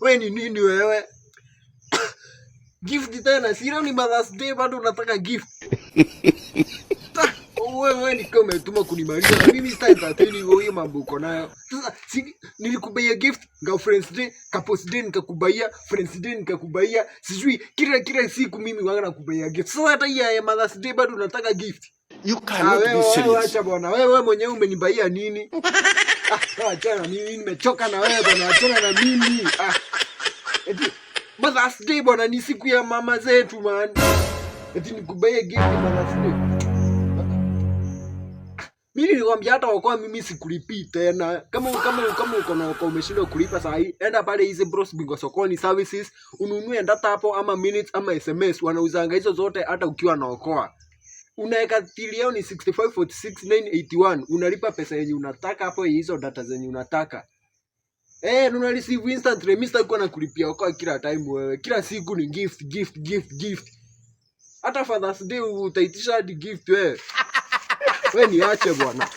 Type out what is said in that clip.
We ni nini wewe? Gift tena, si leo ni Mother's Day, bado unataka gift? Ta, wewe ni kama umetuma kunimaliza na mimi sita entertain hiyo mambo uko nayo. Sasa si nilikubuyia gift Girlfriend's Day, Couples Day nikakubuyia, Friends Day nikakubuyia, sijui kila siku mimi wanga nakubuyia gift. Sasa hata hii ya Mother's Day bado unataka gift? You Ah, cannot wewe be wewe serious. acha bwana. Wewe mwenyewe umenibuyia nini? Ah, achana na mimi, nimechoka na wewe bwana, achana na mimi. Ah. Eti Mother's Day bwana ni siku ya mama zetu, man. Eti nikubuyie gift Mother's Day. Mimi nilikwambia hata Okoa mimi sikulipii tena. Kama uko na Okoa umeshindwa kulipa saa hii, enda pale hizi Bros Bingwa Sokoni Services ununue data hapo ama minutes ama SMS, wanauzanga hizo zote hata ukiwa na Okoa. Unaweka till yao ni 6546981, unalipa pesa yenye unataka hapo, hizo data zenye unataka. Eh, una receive instant. Mimi sitakuwa nakulipia Okoa kila time wewe. Kila siku ni gift, gift, gift, gift. Hata Father's Day utaitisha hadi gift wewe. Wewe niache bwana.